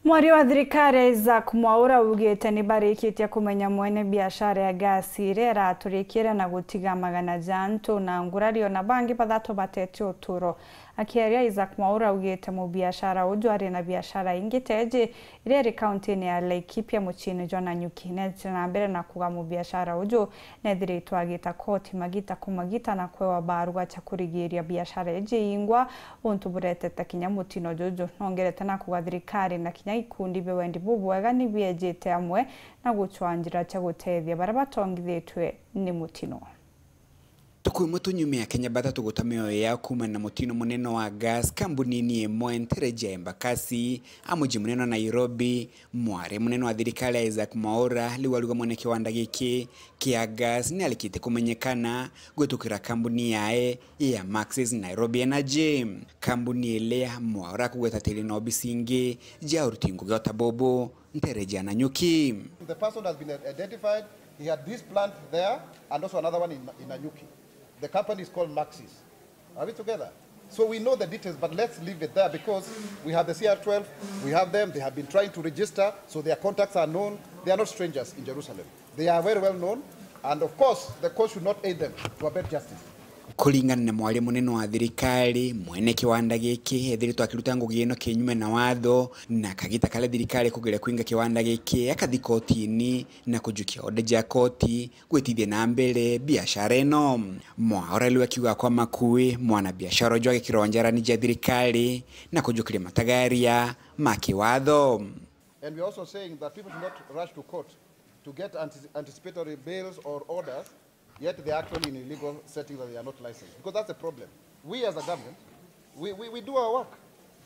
Mwari wa thirikari Isaac Mwaura ugite ni barikitie kumenya mwene biashara ya gasi iria iraturikire na gutiga magana jantu na ngurario na bangi bathatu batete uturo. Akiaria Isaac Mwaura ugite mu biashara uju ari na biashara ingi teje iria iri kaunti-ini ya Laikipia muciini jwa Nanyuki. Nethire na mbere na kuga mu biashara uju nethiritwe agita koti magita kumagita na kwewa barua cha kurigiria biashara eje ingwa untu buretete kinya mutino juju. Nongerete na kuga thirikari na kinya ikundi bewendi bubwega ni biejete amwe na guchwanjira cha gutethia baria batongithitwe ni mutino. Tukuimwe tunyumia Kenya bathatu guta mioyo yao kuma na mutino munene wa gas kambuni-ini imwe ntereja Embakasi amuji munene wa Nairobi. Mwari munene wa thirikari Isaac Mwaura liwaruga mwene kiwanda giki kia gas ni alikite kumenyekana gwitukira kambuni yae ya Maxis Nairobi Energy. Kambuni ilea Mwaura kugweta tili na obisi ingi ja uruti ngugi ota bobo ntereja Nanyuki. The person has been identified. He had this plant there and also another one in Nanyuki. The company is called Maxis. Are we together? So we know the details, but let's leave it there because we have the CR12, we have them, they have been trying to register, so their contacts are known. They are not strangers in Jerusalem. They are very well known, and of course, the court should not aid them to abet justice. Kulingana na mwari munene wa thirikari mwene kiwanda giki ethiritwe akiruta ngugi ino kinyume na watho na kagita kale thirikari kugeria kuinga kiwanda giki akathi kotini na kujukia oda ja koti gwitithia na mbere biashara ino. Mwaura riu akiuga kwa makui mwana biashara uju agikirwo njarani ja thirikari na kujukiria matagaria ma kiwatho. And we are also saying that people should not rush to court to get anticipatory bails or orders, yet they are actually in illegal settings that they are not licensed. Because that's the problem. We as a government, we do our work.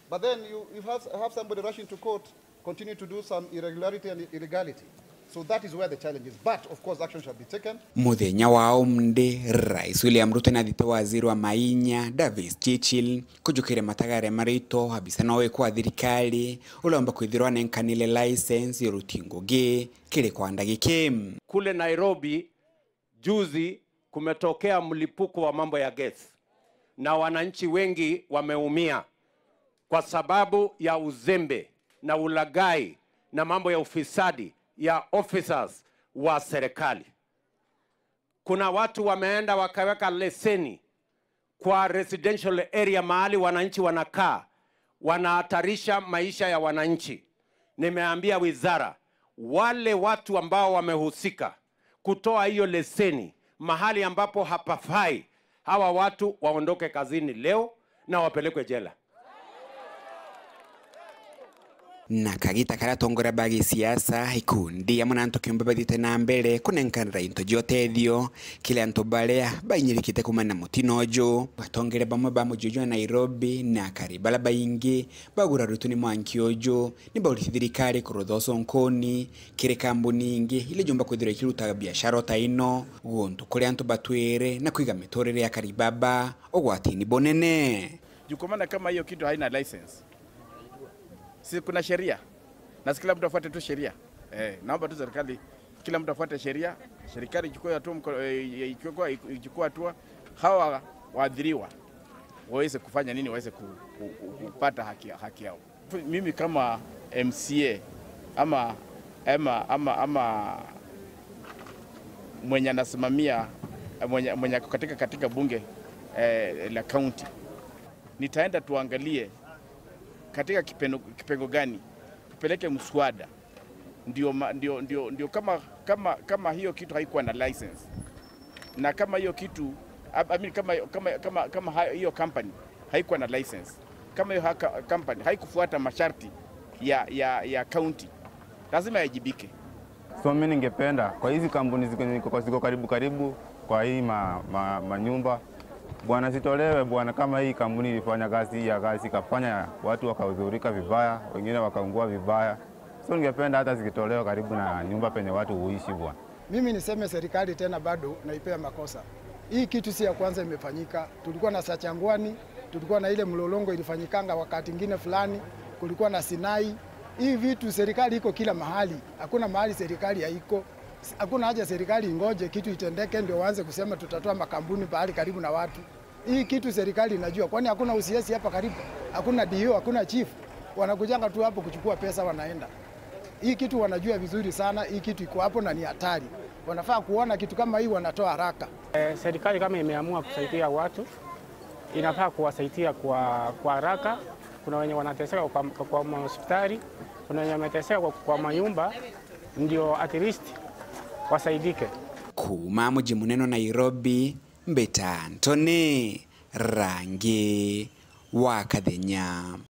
But then you have somebody rushing to court, continue to do some irregularity and illegality. So that is where the challenge is. But, of course, action shall be taken. Muthenya wa umndi, Rais William Ruto na thite waziri wa Mainya, Davis Churchill, kujukire matagare marito, habisa nowe kwa thirikari, ulomba kwithirwa nenkanile license yoruti ngugi, kile kwa ndagiki. Kule Nairobi, juzi kumetokea mlipuko wa mambo ya gesi na wananchi wengi wameumia kwa sababu ya uzembe na ulaghai na mambo ya ufisadi ya officers wa serikali. Kuna watu wameenda wakaweka leseni kwa residential area mahali wananchi wanakaa, wanahatarisha maisha ya wananchi. Nimeambia wizara, wale watu ambao wamehusika kutoa hiyo leseni mahali ambapo hapafai, hawa watu waondoke kazini leo na wapelekwe jela. Na kagita karia atongoria ba gisiasa ikundi amwe na antu kiumbe bathiite na mbere kunenkanira into jiotethio kila antu baria bainyirikite kumana na mutino uju. Atongoria bamwe ba muji uju wa Nairobi na karibala baingi baguraritwe ni mwanki uju ni baurithie thirikari kurutha uconkoni kiri kambuni ingi ile jumba kwithirwa ikirutaga biashara ta ino guntu kuria antu batwire na kwiga miturire ya karibaba ugwatini bunene. Jukomana kama hiyo kitu haina license, si kuna sheria na kila mtu afuate tu sheria. Naomba tu serikali kila mtu afuate sheria, serikali ichukue hatua, ichukue hatua, hawa waadhiriwa waweze kufanya nini, waweze kupata haki yao. Mimi kama MCA ama mwenye anasimamia mwenye katika bunge la county, nitaenda tuangalie katika kipengo gani tupeleke mswada, ndio kama hiyo kitu haikuwa na license, na kama hiyo kitu I mean, kama hiyo company haikuwa na license, kama hiyo company haikufuata masharti ya county, lazima yajibike. So mimi ningependa kwa hizi kampuni ziko karibu kwa hii manyumba bwana sitolewe bwana. Kama hii kampuni ilifanya kazi ya gasi ikafanya watu wakahudhurika vibaya, wengine wakaungua vibaya. So ningependa hata zikitolewa karibu na nyumba penye watu huishi bwana. Mimi niseme serikali tena bado naipea makosa. Hii kitu si ya kwanza imefanyika. Tulikuwa na Sachangwani, tulikuwa na ile mlolongo ilifanyikanga wakati mwingine fulani, kulikuwa na Sinai. Hii vitu serikali iko kila mahali. Hakuna mahali serikali haiko. Hakuna haja serikali ingoje kitu itendeke ndio waanze kusema tutatoa makampuni pahali karibu na watu. Hii kitu serikali inajua. Kwani hakuna UCS hapa karibu? Hakuna DO, hakuna chief. Wanakujanga tu hapo kuchukua pesa wanaenda. Hii kitu wanajua vizuri sana, hii kitu iko hapo na ni hatari. Wanafaa kuona kitu kama hii wanatoa haraka. Serikali kama imeamua kusaidia watu, inafaa kuwasaidia kwa haraka. Kuna wenye wanateseka kwa hospitali, kuna wenye wanateseka kwa manyumba, ndio at least wasaidike. Kuma muji munene Nairobi, Mbita Antony Rangi wa Kathenya.